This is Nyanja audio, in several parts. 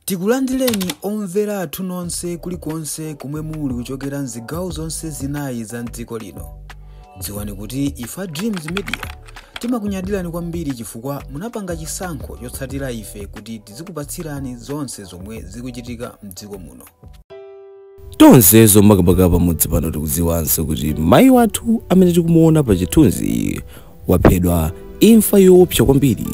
Tikulandireni omvera athu nonse kulikonse kumwe muli kuchokera mzigawo zonse zinayi za mdziko lino. Dziwani kuti ifa Dreams Media timakunyadirani kwambiri chifukwa munapanga chisankho chotsatira ife kuti tizikupatsirani zonse zomwe zikuchitika mdziko muno. Tonse zomakamaka pamudzi pano tikudziwanso kuti mayi wathu amene tikumuona pa chithunzi waphedwa imfa yoopsa kwambiri,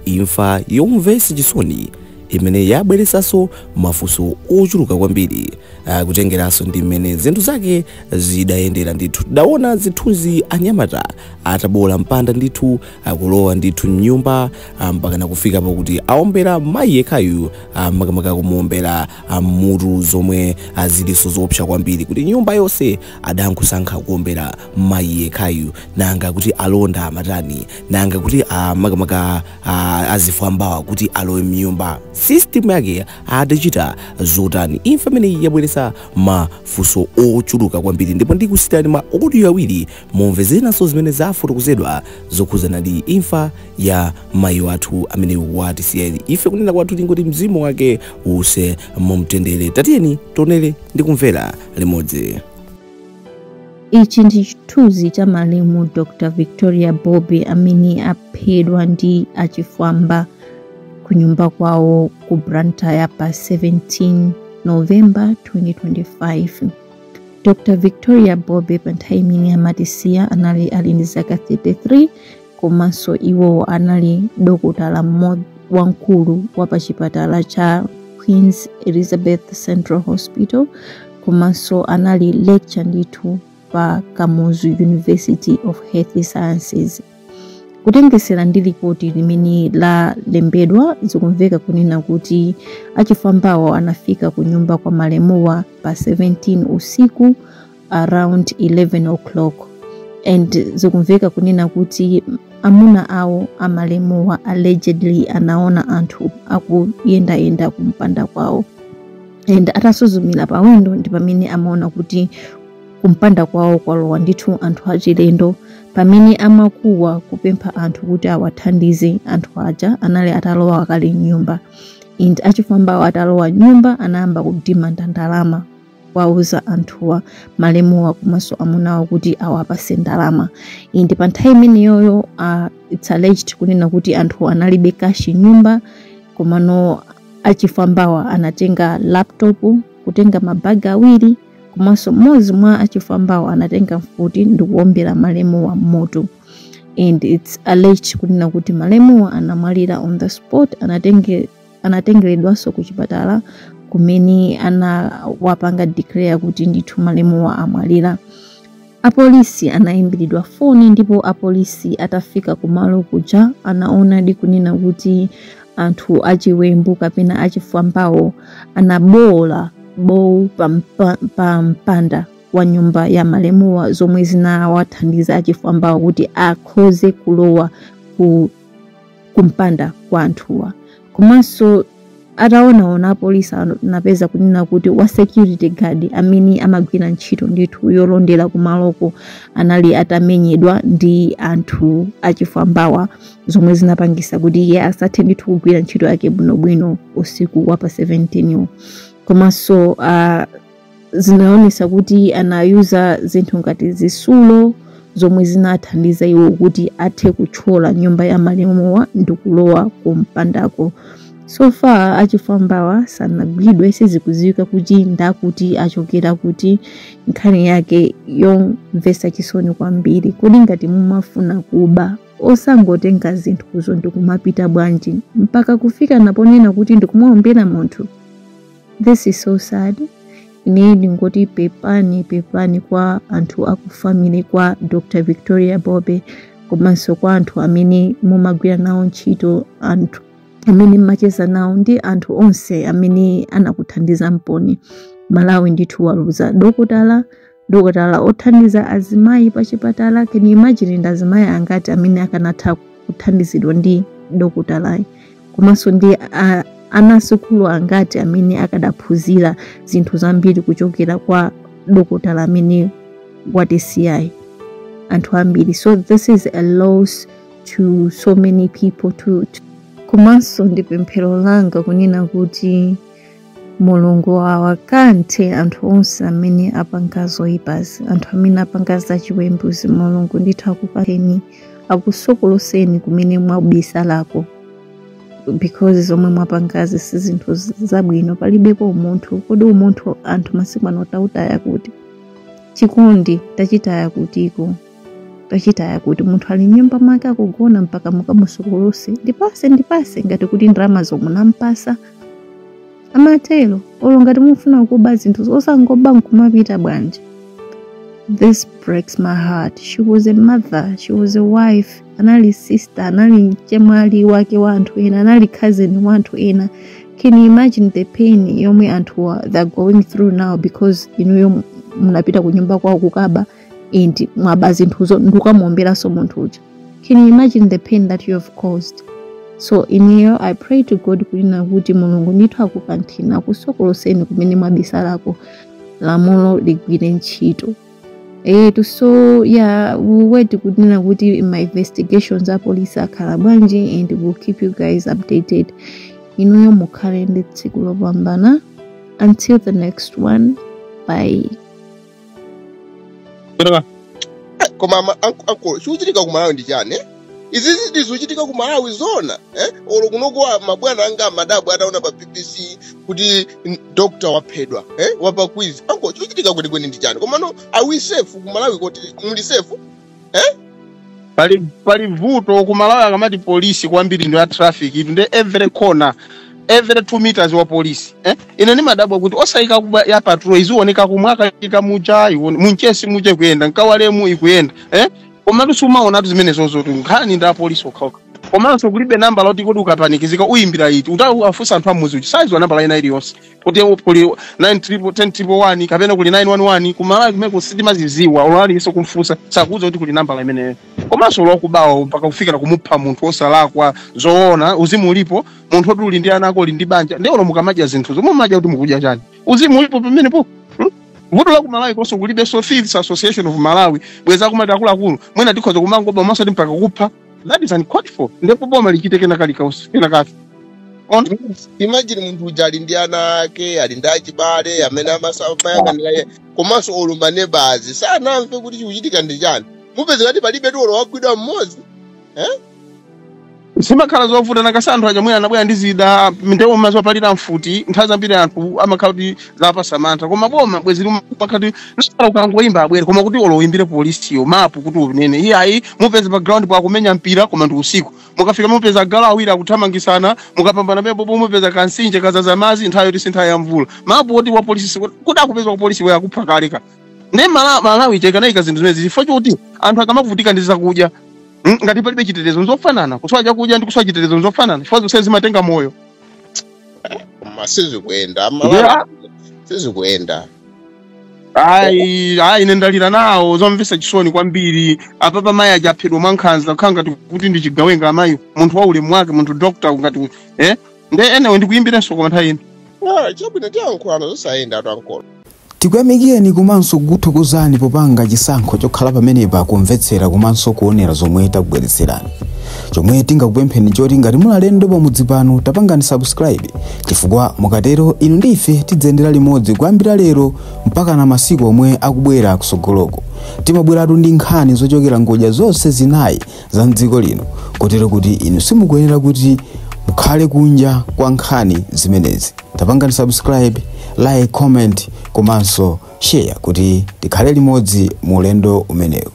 imfa yomvetsa chisoni imene yabweretsanso mafunso ochuluka kwambiri, kutengeranso ndi mmene zinthu zake zidayendera. Ndithu tidaona zithunzi anyamata atabola mpanda ndithu, akulowa ndithu mnyumba, mpakana kufika pakuti aombera mayi yekhayu, makamaka kumuombera mutu, zomwe zilinso zoopsa kwambiri kuti nyumba yonse adankusankha kuombera mayi yekhayu. Nanga kuti alonda amatani? Nanga kuti makamaka azifwambawa kuti alowe mnyumba, system yake adachita zotani? Imfa imeneyi yabweretsa mafunso ochuluka kwambiri, ndipo ndikusiyirani ma audio awiri mumve zinanso zimene zafotokozedwa zokhuzana ndi imfa ya mayi wathu amene watisiya. Ife kunena kwathu tingoti mzimu wake uuse mumtendere. Tatiyeni tionere ndi kumvera limodzi. Ichi ndi chithunzi cha malemu Dr Victoria Bobe amene aphedwa ndi achifwamba ku nyumba kwawo ku Blantyre pa 17 November 2025. Dr Victoria Bobe pa nthawi imene amatisiya anali ali ndi zaka 33, komanso iwowo anali dokotala wamkulu wa pa chipatala cha Queens Elizabeth Central Hospital, komanso anali lecturer ndithu pa Kamuzu University of Health Sciences. Kutengesera ndi ripoti limene lalembedwa, zikumveka kunena kuti achifwambawo anafika ku nyumba kwa malemuwa pa 17 usiku around 11 o'clock, and zikumveka kunena kuti amuna awo amalemuwa allegedly anaona anthu akuyendayenda kumpanda kwawo, and atasuzumira pa windo ndi pamene amaona kuti kumpanda kwawo kwalowa ndithu anthu achilendo. Pamene amakuwa kupempha anthu kuti awathandize, anthu aja anali atalowa kale mnyumba, and achifwambawo atalowa nyumba anayamba kudimanda ndalama, kuwauza anthuwa, malemuwa komanso amunawo, kuti awapase ndalama. And pa nthawi imeneyoyo it's alleged kunena kuti anthu analibe cash nyumba, komano achifwambawa anatenga laptop, kutenga mabaga awiri, komanso mmodzi mwa achifwambawo anatenga mfuti ndikuombera malemuwa mmutu. And it's alleged kunena kuti malemuwa anamwalira on the spot. Anatengeredwanso ku chipatala kumene anawapanga declare kuti ndithu malemuwa amwalira. Apolisi anayimbiridwa foni, ndipo apolisi atafika kumalo kuja anaonadi kunena kuti anthu achiwembu kapena achifwambawo anabola bowu pa mpanda wa nyumba ya malemuwa, zomwe zinawathandiza achifwambawo kuti akhoze kulowa ku kumpanda kwa anthuwa. Komanso ataonaona apolisi anapeza kunena kuti wa security guard amene amagwira ntchito ndithu yolondera kumaloko anali atamenyedwa ndi anthu achifwambawa, zomwe zinapangisa kuti iye asathe ndithu kugwira ntchito yake bwinobwino usiku wa pa 17. Komanso zinaonesa kuti anayuza zinthu ngati zisulo zomwe zinathandiza iwo kuti athe kuthyola nyumba ya malemuwa ndikulowa kumpandako. So far achifwambawa sanagwidwe, sizikudziwika kuti ndakuti achokera kuti. Nkhani yake yomvetsa chisoni kwambiri. Kodi ngati mumafuna kuba, osangotenga zinthuzo ndikumapita bwanji, mpaka kufika naponena kuti ndikumuombera munthu? This is so sad. Ine ndingoti pepani, pepani kwa anthu aku family kwa Dr Victoria Bobe, komanso kwa anthu amene mumagwira nawo ntchito, anthu amene mmacheza nawo, ndi anthu onse amene anakuthandiza mponi. Malawi ndithu waluza dokotala, dokotala othandiza azimayi pa chipatala. Can you imagine ndi azimayi angati amene akanatha kuthandizidwa ndi dokotalayi, komanso ndi anasukulu angati amene akadaphunzira zinthu zambiri kuchokera kwa dokotala amene watisiyayi? Anthu ambiri. So this is a loss to so many people to. Komanso ndi pemphero langa kunena kuti Mulungu awakanthe anthu onse amene apanga zoyipazi, anthu amene apanga zachiwembuzi. Mulungu ndithu akupatseni, akusokoloseni kumene mwabisalako, because zomwe mwapangazi si zinthu zabwino. Palibepo umunthu. Kodi umunthu anthu masiku ano tautaya kuti? Chikondi tachitaya kutiko? Tachitaya kuti? Munthu ali nyumba mwake akugona, mpaka mukamusokolose, "Ndipase, ndipase," ngati kuti ndalama zomwe munampasa. Amatero olo ngati mufuna kuba zinthu, osangoba nkumapita bwanji? This breaks my heart. She was a mother, she was a wife, anali sister, anali mchemwali wake wa anthu ena, anali cousin wa anthu ena. Can you imagine the pain yomwe anthu they're going through now because inuyo munapita kunyumba kwawo kukaba and mwaba zinthuzo ndikukamuomberanso munthu uja? Can you imagine the pain that you have caused? So ineyo I pray to God kunena kuti Mulungu ndithu akukantheni, akusokoloseni kumene mwabisalako, lamulo ligwire ntchito. Etu, so yeah, we wait kunena kuti ma investigations a polisi akhala bwanji and we'll keep you guys updated. Inuyo mukhale ndi tsiku lopambana. Until the next one, bye. Koma ankolo, chikuchitika ku Malawi ndi chani, eh? Izi zidi zikuchitika ku Malawi zona, eh? Olo kunoko mabwana anga amadabwa ataona pa BBC kuti doctor waphedwa, eh? Wapa quiz. Anko, chikuchitika kwenikweni ndi chani? Komano are we safe ku Malawi? Kuti muli safe, eh? Pali vuto ku Malawi. Akamati polisi kwambiri ndi ya traffic itu, ndi every corner, every 2 meters wa polisi, eh? Ine ndimadabwa kuti osayika kuba ya patrol izioneka kumwaka ika muja iwone munchesi muje kuyenda nkawalemu ikuyenda, eh? Komatu sumaonatu zimene zozotu, nkhani ndi apolisi okhaokha. Komanso kulibe namba loti kuti ukapanikizika uyimbira iti. Utawafunsa anthu amuzi uchi saiziwa nambala ina iliyonse, kuti kuli 9 triple 10 triple 1 kapena kuli 911. Kumalawi kumene sitimaziziwa, olaliso kumfunsa sakuuza kuti kuli nambala imeneyo. Komanso lwakubawa mpaka kufikira kumupha munthu osalakwa, zoona uzimu ulipo? Munthu oti uli ndi ana ako, uli ndi banja, ndi olo mukamadya zinthu zomwe mumadya kuti mukudya chani, uzimu ulipo pamenepo, Vuto la ku Malawi konso kulibenso Thieves Association of Malawi. Bweza kumati akuluakulu mwina tikhoza kumangoba masati mpaka kupha. That is uncalled for. Ndipo boma lichite kena kali kena kake. Ona. Imagine munthu uja ali ndi ana ake, ali ndi achibale amene amasamayang'anira iye, komanso olo manebazi sanamve kuti chikuchitika ndi chani. Mupeze kati palibe olo wagwidwa mmodzi, eh? Zimakhala zovuta nakasa anthu aja mwina anabwera ndi zida, ndewo mazopalira mfuti. Nthawi zambiri anthu amakhala kuti zapasa mantha, koma boma bwezi limakhala kuti nasala ukangoyimba abwere, koma kuti olo uyimbire polisiyo mapu kuti unene iye ayi. Mupeze pa ground pakumenya mpira, koma ndi usiku. Mukafika mupeza galu awiri akuthamangisana. Mukapambana pepo mupeza kansinje kazaza madzi, nthawi yoti si nthawi ya mvula. Mapu oti wa polisi kuti akupeza wa polisi we akupha kaleka. Ndi Malawi chekanayika zinthu zimenezi chifukwa chokuti anthu akamavutika ndi zakudya. Ngati palibe chitetezo, nzofanana kusowa chakudya ndi kusowa chitetezo, nzofanana chifukwa zonse zimatenga moyo. Koma sizikuyenda Malawi, sizikuyenda. Ayi ayi, ine ndalira nawo, zomvetsa chisoni kwambiri. Apapa mayi aja aphedwa mwankhanza, kukhala ngati kuti ndi chigawenga. Amayi, munthu wa ulemu wake, munthu doctor ngati, eh? Nde enewe ndikuyimbirenso koma nthawi ino. Ah, chabwino, tiyankhulano zosayenda atu ankolo. Tikuyamikeni komanso kukuthokozani popanga chisankho chokhala pamenepa kumvetsera komanso kuonera zomwe takubweretserani. Chomwe tingakupempheni choti ngati muli alendo pamudzi pano, tapangani subscribe, chifukwa mukatero inu ndi ife tidzayendera limodzi kuyambira lero mpaka na masiku omwe akubwera kusogoloko. Timabweratu ndi nkhani zochokera ngodya zonse zinayi za mdziko lino, kotero kuti inu simukuyenera kuti mukhale kunja kwa nkhani zimenezi. Tapangani subscribe, like, comment komanso share kuti tikhale limodzi mu ulendo umenewu.